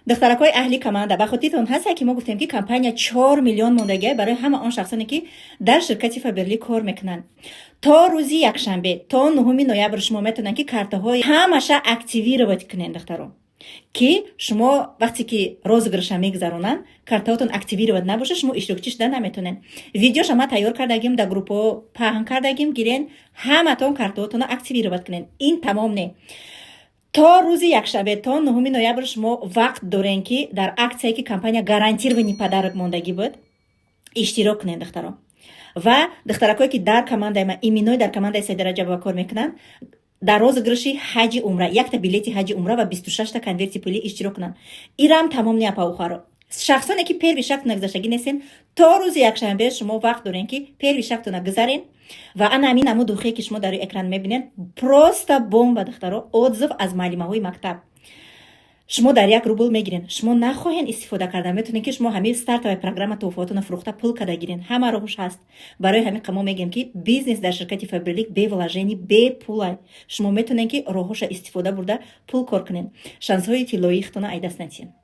Духтаракҳои аҳли команда, ба хотиртон ҳаста, ки мо гуфтем, ки компания 4 миллион мондагиай барои ҳама он шахсоне, ки дар ширкати Фаберлик кор мекунанд. То рӯзи якшанбе, то 9 ноябр шумо метавонед, ки картаҳои ҳамаша активировать кунед, духтаро, ки шумо вақте ки розыгрыша мегузаронанд, картаҳотон активировать набошад, шумо иштирокчӣ шуда наметавонед. Видеоша ма тайёр кардагим, дар группҳо паҳн кардагим. Гирен, ҳаматон картаҳотонро активировать кунед. Ин тамом не. То рӯзи якшанбе, то 9 ноябр шумо вақт дорем, ки дар аксияе, ки компания гарантированный подарок мондагӣ буд, иштирок кунед, духтаро. Ва духтаракое, ки дар командаи ма, иминой дар командаи Саида Раҷабова кор мекунанд, дар розыгрыши ҳаҷи умра, якта билети ҳаҷи умра ва 26та конверти пулӣ иштирок кунанд. Ирам тамом не, апаухаро. Шахсоне, ки первый шагтона гузаштагӣ нестен, то рӯзи якшанбе шумо вақт дорем, ки первый шагтона гузарен. Ва ана ҳамин намуд духе, ки шумо дар рӯи экран мебинед, просто бомба, духтаро. Отзыв аз муаллимаҳои мактаб: шумо дар 1 рубл мегирен. Шумо нахоҳен истифода карда, метавонед, ки шумо ҳамин стартовая программа туҳфаотона фурӯхта, пул када гирен. Ҳама роҳуш ҳаст. Барои ҳамин мо мегӯем, ки бизнес дар ширкати Фаберлик бе вложение, бепулай. Шумо метавонед, ки роҳҳоша истифода бурда, пул кор кунед. Шансҳои тиллоии худтона ай даст натиҳед.